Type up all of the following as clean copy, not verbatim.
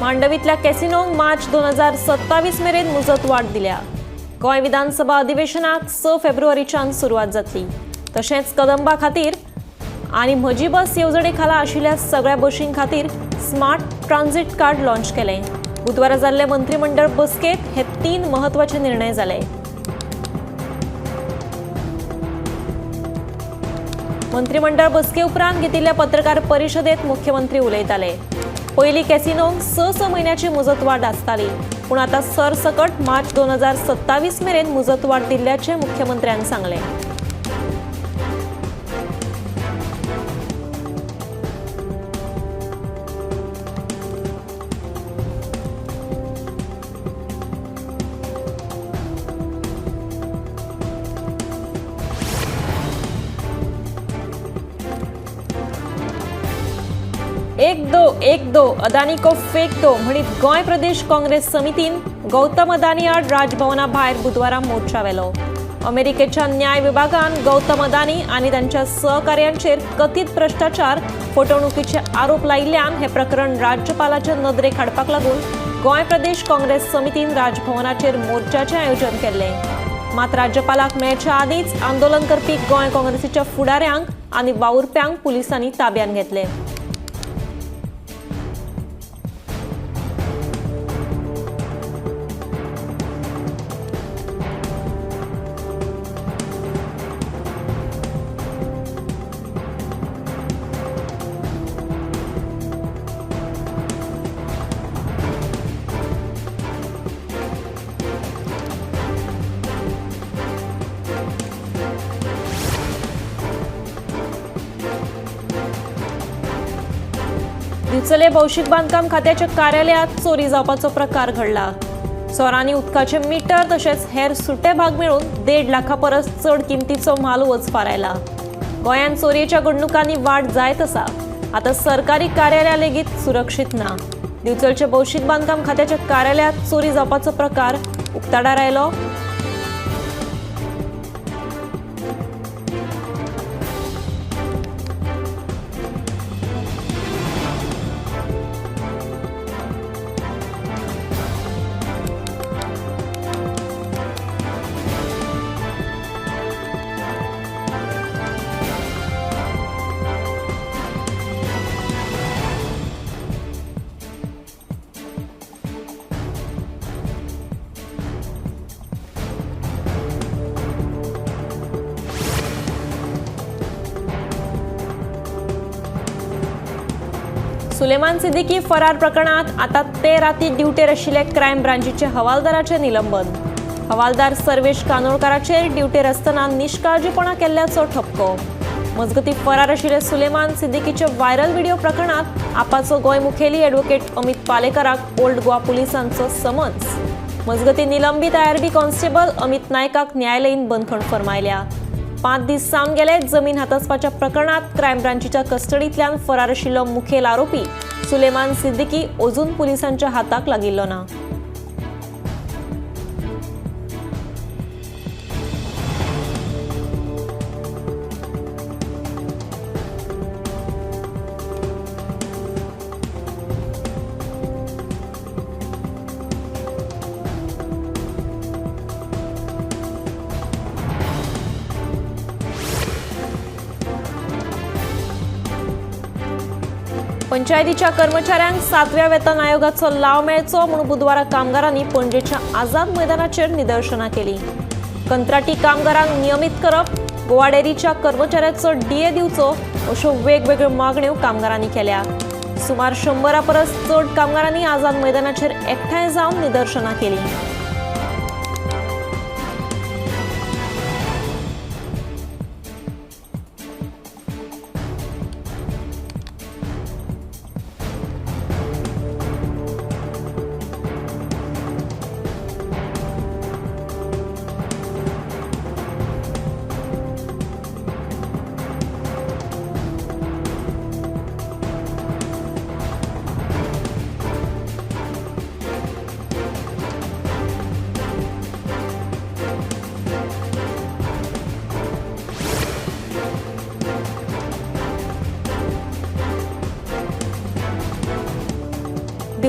मांडवीतल्या कॅसिनोंक मार्च 2027 मेरेन मुजत वाड दिल्या. गोंय विधानसभा अधिवेशनाक 6 फेब्रुवारीच्यान सुरवात जातली. तशेंच कदंबा खातीर आनी म्हजी बस येवजणे खाला आशिल्ल्या सगळ्या बशीं खातीर स्मार्ट ट्रान्झिट कार्ड लॉन्च केलें. बुधवारा जाल्ले मंत्रिमंडळ बसकेत हे 3 महत्वाचे निर्णय जाले. मंत्रिमंडळ बसके उपरांत घेतिल्ल्या पत्रकार परिशदेत मुख्यमंत्री उलयताले. पयलीं कॅसिनोंक 6-6 म्हयन्याची मुजतवाड आसताली, पूण आतां सरसकट मार्च 2027 मेरेन मुजतवाड दिल्ल्याचें मुख्यमंत्र्यान सांगलें. एक दो एक दो अदानी को फेक दो म्हणीत गोंय प्रदेश काँग्रेस समितीन गौतम अदानी आड राजभवना भायर बुधवारा मोर्चा व्हेलो. अमेरिकेच्या न्याय विभागान गौतम अदानी आनी तांच्या सहकार्यांचेर कथीत भ्रश्टाचार फटवणुकीचे आरोप लायिल्ल्यान हे प्रकरण राज्यपालाच्या नदरेक हाडपाक लागून गोंय प्रदेश काँग्रेस समितीन राजभवनाचेर मोर्चाचें आयोजन केल्लें. मात राज्यपालाक मेळच्या आदींच आंदोलन करपी गोंय काँग्रेसीच्या फुडाऱ्यांक आनी वावुरप्यांक पुलिसांनी ताब्यांत घेतले. दिवचले भौशीक बांदकाम खात्याच्या कार्यालयात चोरी जावपाचो प्रकार घडला. चोरांनी उदकाचे मीटर तशेंच हेर सुटे भाग मेळून 1.5 लाखा परस चड किमतीचो म्हाल वचफारायला. गोंयांत चोरयेच्या घडणुकांनी वाड जायत आसा. आतां सरकारी कार्यालयां लेगीत सुरक्षीत ना. दिवचलच्या भौशीक बांदकाम खात्याच्या कार्यालयात चोरी जावपाचो प्रकार उक्ताडार आयलो. सुलेमान सिद्दीकी फरार प्रकरणात आता ते राती ड्युटेर आशिल्ले क्रायम ब्रांचीचे हवालदाराचे निलंबन. हवालदार सर्वेश कानोळकाराचेर ड्युटेर आसतना निष्काळजीपणा केल्ल्याचो ठपको. मजगती फरार आशिल्ले सुलेमान सिद्दीकीचे व्हायरल व्हिडिओ प्रकरणात आपाचो गोंय मुखेली ॲडव्होकेट अमित पालेकराक ओल्ड गोवा पुलिसांचो समन्स. मजगती निलंबीत आयआरबी कॉन्स्टेबल अमित नायकाक न्यायालयीन बंदखण फर्मायल्या. 5 दीस सावन गेले जमीन हातासपाच्या प्रकरणात क्रायम ब्रांचीच्या कस्टडींतल्यान फरार आशिल्लो मुखेल आरोपी सुलेमान सिद्दीकी अजून पुलिसांच्या हाताक लागिल्लो ना. पंचायतीच्या कर्मचाऱ्यांक 7व्या वेतन आयोगाचो लाव मेळचो म्हणून बुधवारा कामगारांनी पणजेच्या आझाद मैदानाचेर निदर्शनां केली. कंत्राटी कामगारांक नियमीत करप, गोवा डेअरीच्या कर्मचाऱ्याचो डीए दिवचो अश्यो वेगवेगळ्यो मागण्यो कामगारांनी केल्या. सुमार 100 परस चड कामगारांनी आझाद मैदानाचेर एकठांय जावन निदर्शनां केली.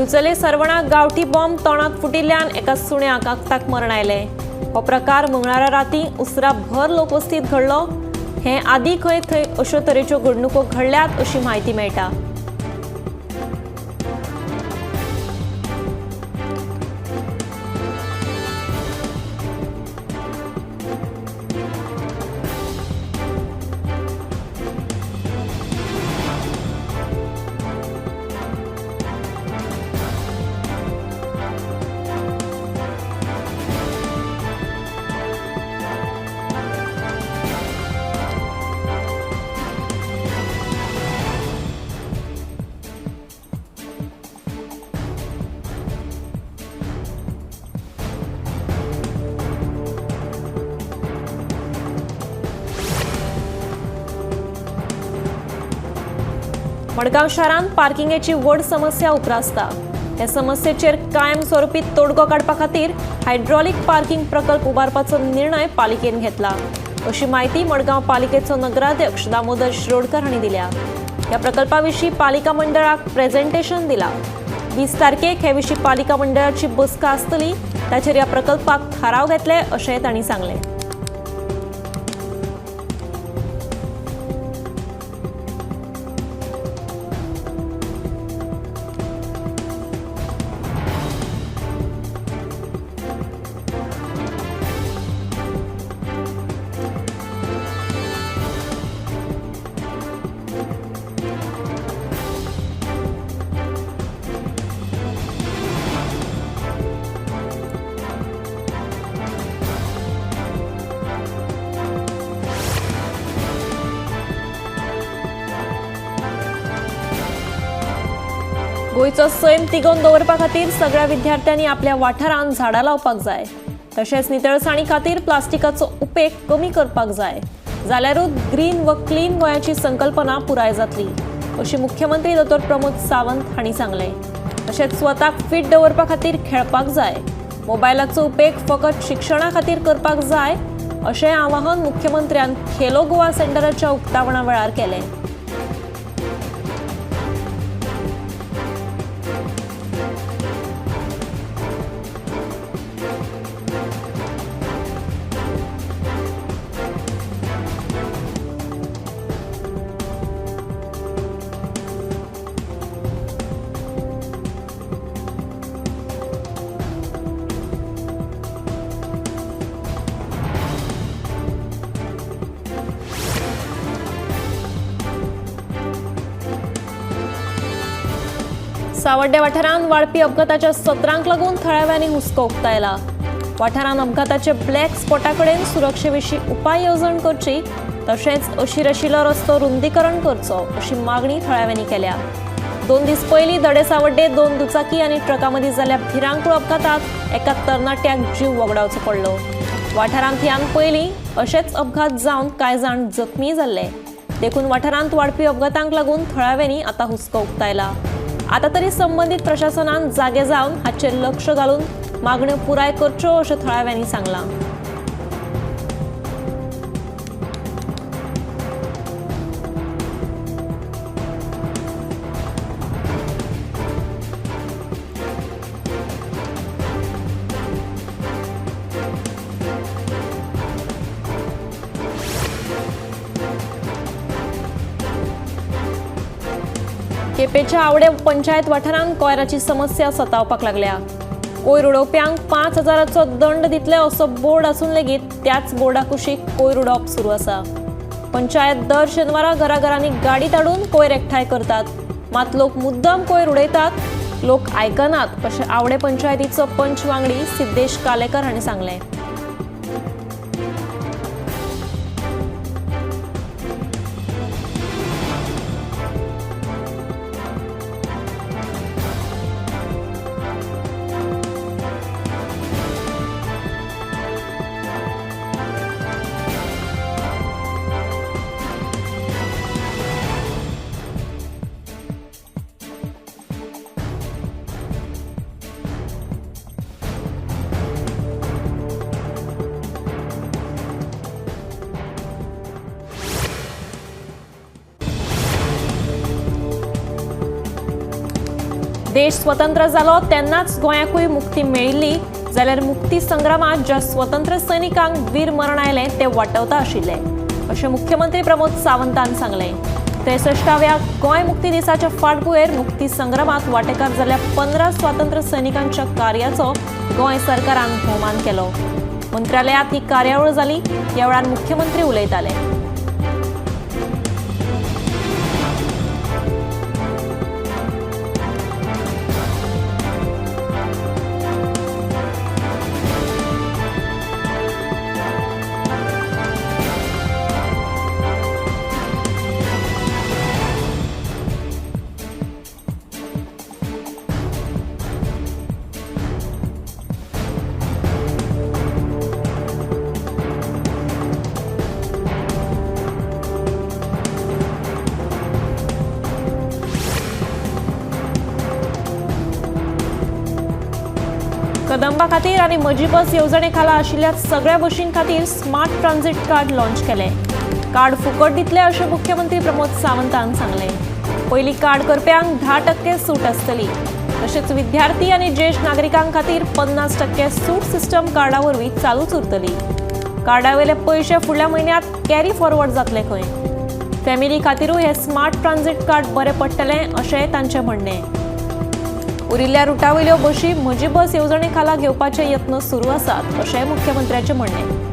दिवचले सर्वणा गांवठी बॉम्ब तोंडात फुटिल्ल्यान एका सुण्याक आक्ताक मरण आयलें. हो प्रकार मंगळारा राती उसरा भर लोकवस्तीत घडलो. हे आदी खंय थंय अश्यो तरेच्यो घडणुको घडल्यात अशी म्हायती मेळटा. मडगांव शारांत पार्किंगेची व्हड समस्या उप्रासता. ह्या समस्येचेर कायमस्वरूपी तोडगो काडपा खातीर हायड्रॉलिक पार्किंग प्रकल्प उबारपाचो निर्णय पालिकेन घेतला अशी म्हायती मडगांव पालिकेचो नगराध्यक्ष दामोदर शिरोडकर हांणी दिल्या. ह्या प्रकल्पा विशीं पालिका मंडळाक प्रेझेंटेशन दिला. 20 तारखेक हे विशीं पालिका मंडळाची बसका आसतली, ताचेर ह्या प्रकल्पाक थाराव घेतले अशें तांणी सांगलें. गोंयचो सैम तिगोवन दवरपा खातीर सगळ्या विद्यार्थ्यांनी आपल्या वाठारांत झाडां लावपाक जाय. तशेंच नितळसाणी खातीर प्लास्टिकाचो उपेग कमी करपाक जाय, जाल्यारूच ग्रीन व क्लीन गोंयाची संकल्पना पुराय जातली अशी मुख्यमंत्री दोतोर प्रमोद सावंत हांणी सांगलें. तशेंच स्वताक फिट दवरपा खातीर खेळपाक जाय, मोबायलाचो उपेग फकत शिक्षणा खातीर करपाक जाय अशें आवाहन मुख्यमंत्र्यान खेलो गोवा सेंटराच्या उक्तावणा वेळार केलें. सावड्डे वाठारांत वाडपी अपघाताच्या सत्रांक लागून थळाव्यांनी हुस्को उक्तायला. वाठारांत अपघाताचे ब्लॅक स्पॉटा कडेन सुरक्षे विशीं उपाय येवजण करची, तशेंच अशीर आशिल्लो रस्तो रुंदीकरण करचो अशी मागणी थळाव्यांनी केल्या. 2 दीस पयलीं दडे सावड्डे 2 दुचाकी आनी ट्रका मदीं जाल्ल्या भिरांकूळ अपघातांत एका तरणाट्याक जीव वगडावचो पडलो. वाठारांत ह्यान पयलीं अशेच अपघात जावन कांय जाण जखमी जाल्ले, देखून वाठारांत वाडपी अपघातांक लागून थळाव्यांनी आतां हुस्को उक्तायला. आता तरी संबंधित प्रशासनान जागे जावन हाचेर लक्ष घालून मागण्यो पुराय करच्यो अशें थळाव्यांनी सांगलां. केपेच्या आवडे पंचायत वाठारांत कोयराची समस्या सतावपाक लागल्या. कोयर उडोवप्यांक 5,000चो दंड दितले असो बोर्ड आसून लेगीत त्याच बोर्डा कुशीक कोयर उडोवप सुरू आसा. पंचायत दर शेनवारा घराघरांनी गाडी धाडून कोयर एकठांय करतात, मात लोक मुद्दम कोयर उडयतात, लोक आयकनात अशें आवडे पंचायतीचो पंच वांगडी सिद्धेश कालेकर हांणी सांगलें. देश स्वतंत्र जालो तेन्नाच गोंयाकूय मुक्ती मेळिल्ली जाल्यार मुक्ती संग्रामात ज्या स्वतंत्र सैनिकांक वीर मरण आयलें ते वाटवता आशिल्ले अशें मुख्यमंत्री प्रमोद सावंतान सांगलें। 63व्या गोंय मुक्ती दिसाच्या फाटभुंयेर मुक्ती संग्रामात वांटेकार जाल्ल्या 15 स्वातंत्र्य सैनिकांच्या कार्याचो गोंय सरकारान भोवमान केलो। मंत्रालयात ही कार्यावळ जाली। ह्या वेळार मुख्यमंत्री उलयताले। कदंबा खातीर आनी म्हजी बस येवजणे खाला आशिल्ल्या सगळ्या बशीं खातीर स्मार्ट ट्रान्झिट कार्ड लॉन्च केलें। कार्ड फुकट दितले अशें मुख्यमंत्री प्रमोद सावंतान सांगलें। पयलीं कार्ड करप्यांक 10% सूट आसतली। तशेंच विद्यार्थी आनी ज्येश्ठ नागरिकां खातीर 50% सूट सिस्टम कार्डा वरवीं चालूच उरतली। कार्डावेले पयशे फुडल्या म्हयन्यांत कॅरी फॉरवर्ड जातले खंय। फॅमिली खातीरूय हें स्मार्ट ट्रान्झिट कार्ड बरें पडटलें अशेंय तांचें म्हणणें। उरिल्ल्या रुटावयल्यो बशी म्हजी बस येवजणे खाला घेवपाचे यत्न सुरू आसात अशें मुख्यमंत्र्याचें म्हणणें।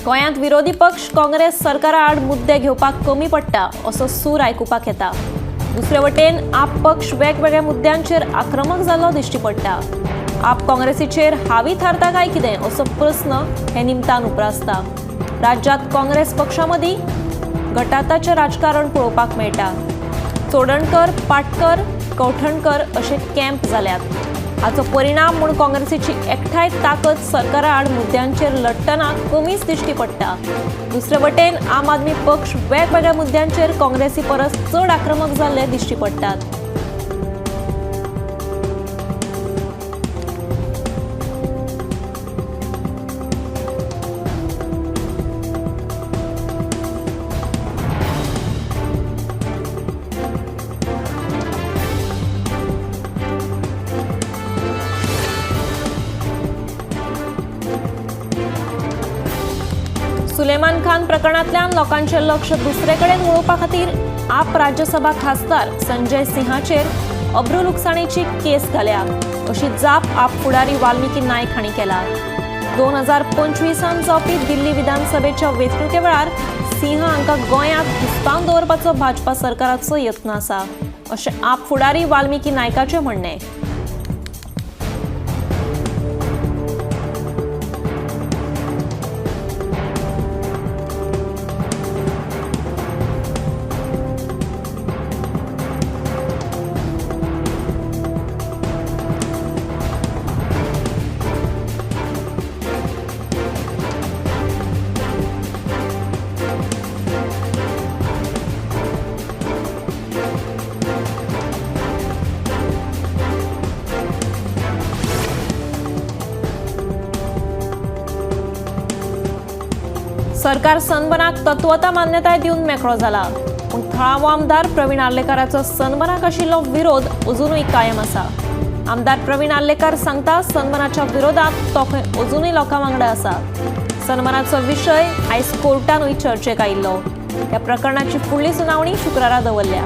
गोंयांत विरोधी पक्ष काँग्रेस सरकारा आड मुद्दे घेवपाक कमी पडटा असो सूर आयकुपाक येता। दुसरे वटेन आप पक्ष वेगवेगळ्या मुद्द्यांचेर आक्रमक जाल्लो दिश्टी पडटा। आप काँग्रेसीचेर हावी थारता काय कितें असो प्रस्न हे निमतान उप्रासता। राज्यांत काँग्रेस पक्षा मदीं गटाताचें राजकारण पळोवपाक मेळटा। चोडणकर, पाटकर, कवठणकर अशे कॅम्प जाल्यात। हाचो परिणाम म्हूण काँग्रेसीची एकठांय ताकद सरकारा आड मुद्द्यांचेर लढटना कमीच दिश्टी पडटा। दुसरे वटेन आम आदमी पक्ष वेगवेगळ्या मुद्द्यांचेर काँग्रेसी परस चड आक्रमक जाल्ले दिश्टी पडटात। सुलेमान खान प्रकरणांतल्यान लोकांचें लक्ष दुसरे कडेन वळोवपा खातीर आप राज्यसभा खासदार संजय सिंहाचेर अब्रू लुकसाणेची केस घाल्या अशी जाप आप फुडारी वाल्मिकी नायक हांणी केला। 2025 जावपी दिल्ली विधानसभेच्या वेंचणुके वेळार सिंह हांकां गोंयांत घुस्पावन दवरपाचो भाजपा सरकाराचो यत्न आसा अशें आप फुडारी वाल्मिकी नायकाचें म्हणणें। सरकार सनबर्नाक तत्वता मान्यताय दिवन मेकळो जाला, पूण थळावो आमदार प्रवीण आर्लेकाराचो सनबर्नाक आशिल्लो विरोध अजुनूय कायम आसा। आमदार प्रवीण आर्लेकार सांगता सनबर्नाच्या विरोधात तो खंय अजुनूय लोकां वांगडा आसा। सनबर्नाचो विशय आयज कोर्टानूय चर्चेक आयिल्लो। ह्या प्रकरणाची फुडली सुनावणी शुक्रारा दवरल्या।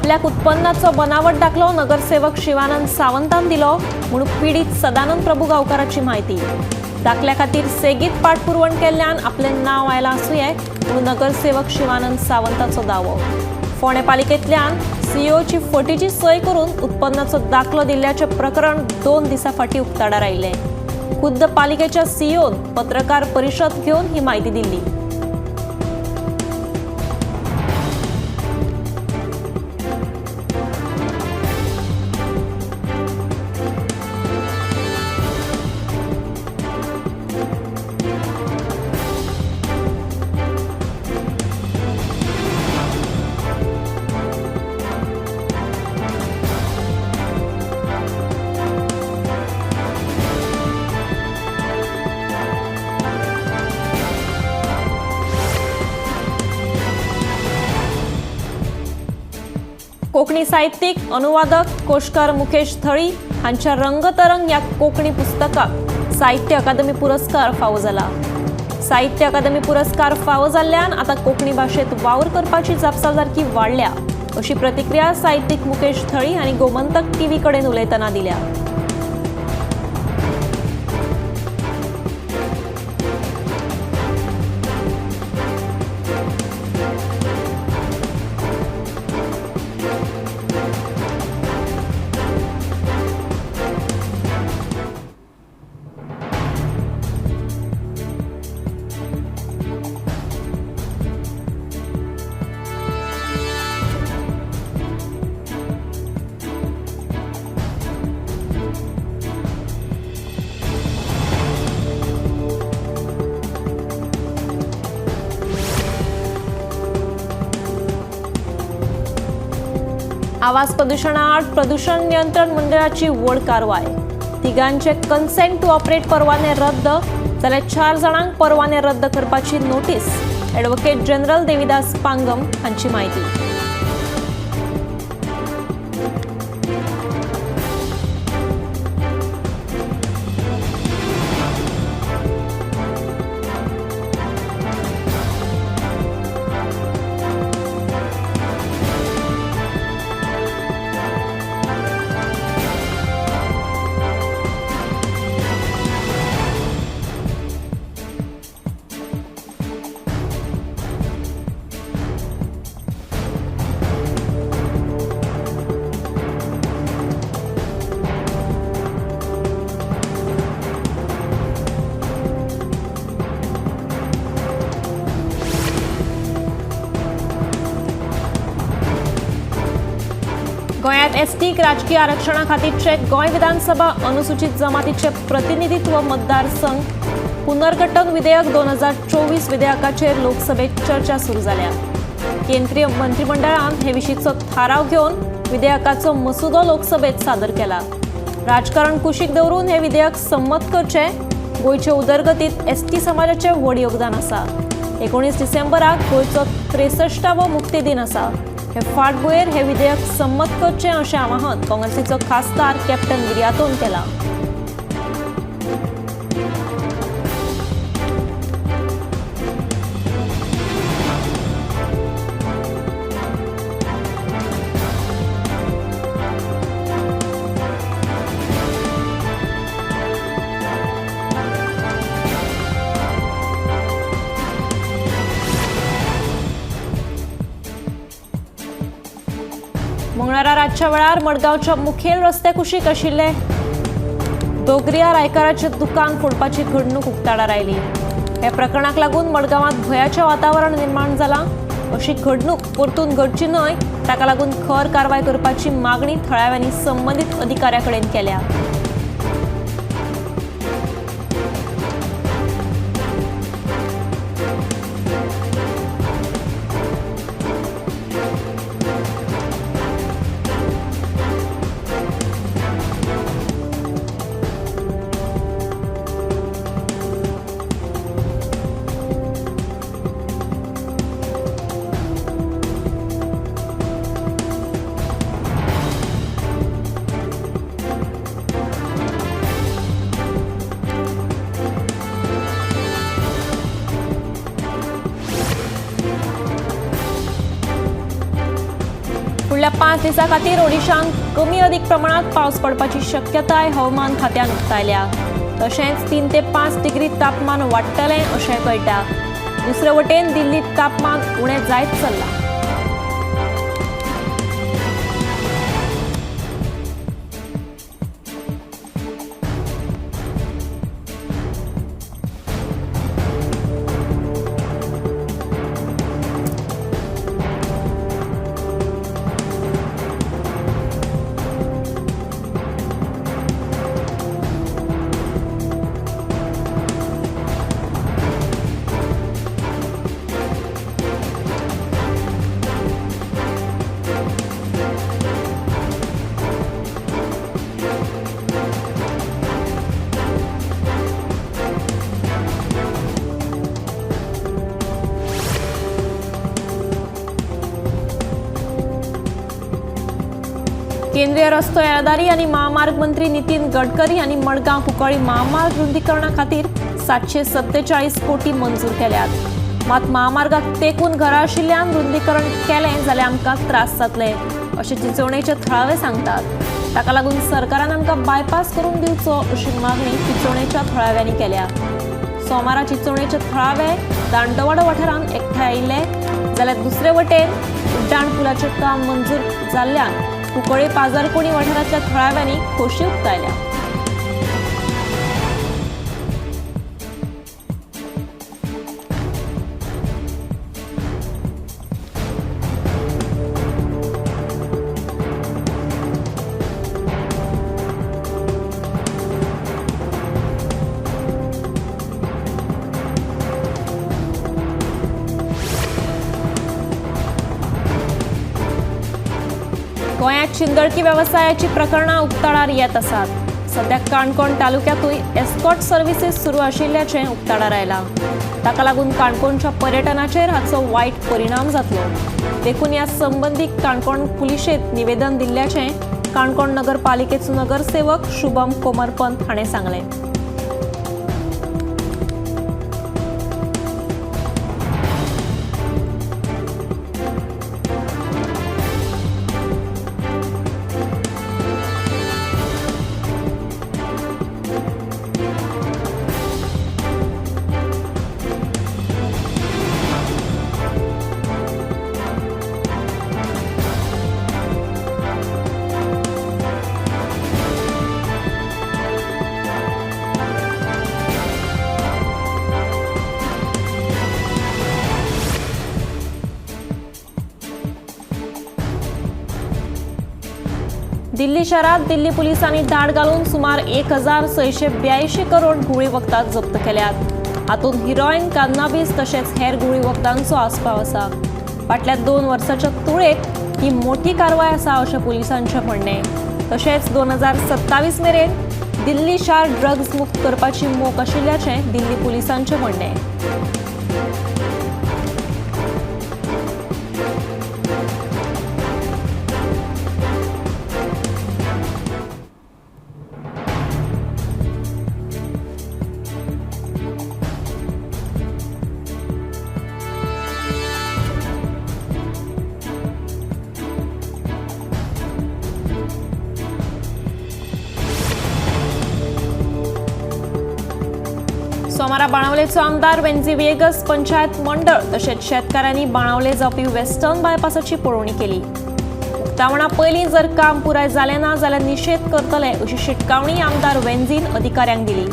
आपल्याक उत्पन्नाचो बनावट दाखलो नगरसेवक शिवानंद सावंतान दिलो म्हूण पीडित सदानंद प्रभू गांवकाराची म्हायती। दाखल्या खातीर सेगीत पाठपुरवण केल्ल्यान आपलें नांव आयलां आसुये म्हूण नगरसेवक शिवानंद सावंताचो दावो। फोंडें पालिकेंतल्यान सीईओची फटीची सय करून उत्पन्नाचो दाखलो दिल्ल्याचें प्रकरण 2 दिसां फाटीं उक्ताडार आयिल्लें। खुद्द पालिकेच्या सीईओन पत्रकार परिशद घेवन ही म्हायती दिल्ली। कोंकणी साहित्यीक अनुवादक कोशकार मुकेश थळी हांच्या रंगतरंग ह्या कोंकणी पुस्तकाक साहित्य अकादमी पुरस्कार फावो जाला। साहित्य अकादमी पुरस्कार फावो जाल्ल्यान आतां कोंकणी भाशेंत वावर करपाची जापसालदारकी वाडल्या अशी प्रतिक्रिया साहित्यीक मुकेश थळी हांणी गोमंतक टीव्ही कडेन उलयतना दिल्या। आवाज प्रदूषणाआड प्रदूषण नियंत्रण मंडळाची व्हड कारवाय। तिगांचे कन्सेंट टू ऑपरेट परवाने रद्द जाल्यार 4 जाणांक परवाने रद्द करपाची notice advocate general Devidas Pangam हांची म्हायती। गोंयांत एसटीक राजकीय आरक्षणा खातीरचे गोंय विधानसभा अनुसूचित जमातीचे प्रतिनिधित्व मतदारसंघ पुनर्गठन विधेयक 2024 विधेयकाचेर लोकसभेत चर्चा सुरू जाल्या। केंद्रीय मंत्रिमंडळान हे विशींचो थाराव घेवन विधेयकाचो मसुदो लोकसभेत सादर केला। राजकारण कुशीक दवरून हे विधेयक संमत करचें। गोंयचे उदरगतीत एसटी समाजाचें व्हड योगदान आसा। 19 डिसेंबराक गोंयचो 63वो मुक्ती दिन आसा। हे फाटभुंयेर हे विधेयक संमत करचें अशें आवाहन काँग्रेसीचो खासदार कॅप्टन विरियातोन केलां। मंगळारा रातच्या वेळार मडगांवच्या मुखेल रस्त्या कुशीक आशिल्ले दोगरिया रायकाराचें दुकान फोडपाची घडणूक उक्ताडार आयली। ह्या प्रकरणाक लागून मडगांवांत भंयाचें वातावरण निर्माण जालां। अशी घडणूक परतून घडची न्हय ताका लागून खर कारवाय करपाची मागणी थळाव्यांनी संबंदीत अधिकाऱ्यां कडेन केल्या। 5 दिसां खातीर ओडिशांत कमी अदीक प्रमाणात पावस पडपाची शक्यताय हवामान खात्यान उक्तायल्या. तशेंच 3 ते 5 डिग्री तापमान वाडटलें अशें कळटा. दुसरे वटेन दिल्लीत तापमान उणें जायत चल्लां. केंद्रीय रस्तो येरादारी आनी महामार्ग मंत्री नितीन गडकरी आनी मडगांव कुंकळी महामार्ग रुंदीकरणा खातीर 747 कोटी मंजूर केल्यात. मात महामार्गाक तेकून घरां आशिल्ल्यान रुंदीकरण केलें जाल्यार आमकां त्रास जातले अशें चिंचोणेचे थळावे सांगतात. ताका लागून सरकारान आमकां बायपास करून दिवचो अशी मागणी चिंचोणेच्या थळाव्यांनी केल्या. सोमारा चिंचोणेचे थळावे दांडोवाडो वाठारांत एकठांय आयिल्ले जाल्यार दुसरे वटेन उड्डाण पुलाचें काम मंजूर जाल्ल्यान कुंकळी पाजारकोणी वाठारांतल्या थळाव्यांनी खोशी उक्तायल्या. गोंयांत शिंदळकी वेवसायाची प्रकरणां उक्ताडार येत आसात. सद्या काणकोण तालुक्यांतूय एस्कॉर्ट सर्विसीस सुरू आशिल्ल्याचें उक्ताडार आयलां. ताका लागून काणकोणच्या पर्यटनाचेर हाचो वायट परिणाम जातलो. देखून ह्या संबंदी काणकोण पुलिशेंत निवेदन दिल्ल्याचें काणकोण नगरपालिकेचो नगरसेवक शुभम कोमरपंत हाणें सांगलें. दिल्ली शहरात दिल्ली पुलिसांनी धाड घालून सुमार 1682 करोड गुळी वखदां जप्त केल्यात. हातूंत हिरोईन, कॅनॅबिस तशेंच हेर गुळी वखदांचो आस्पाव आसा. फाटल्या 2 वर्सांच्या तुळेत ही मोठी कारवाय आसा अशें पुलिसांचें म्हणणें. तशेंच 2027 मेरेन दिल्ली शार ड्रग्ज मुक्त करपाची मोख आशिल्ल्याचें दिल्ली पुलिसांचें म्हणणें. सोमारा बाणावलेचो आमदार वेन्झी व्हिएगस पंचायत मंडळ तशेंच शेतकारांनी बाणावले जावपी वेस्टर्न बायपासाची पळोवणी केली. उक्तावणा पयलीं जर काम पुराय जालें ना जाल्यार निशेध करतले अशी शिटकावणी आमदार वेन्झीन अधिकाऱ्यांक दिली.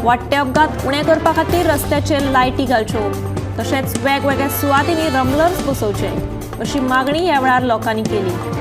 वाडटे अपघात उणे करपा खातीर रस्त्याचेर लायटी घालच्यो तशेंच वेगवेगळ्या सुवातींनी रमलर्स बसोवचे अशी मागणी ह्या वेळार लोकांनी केली.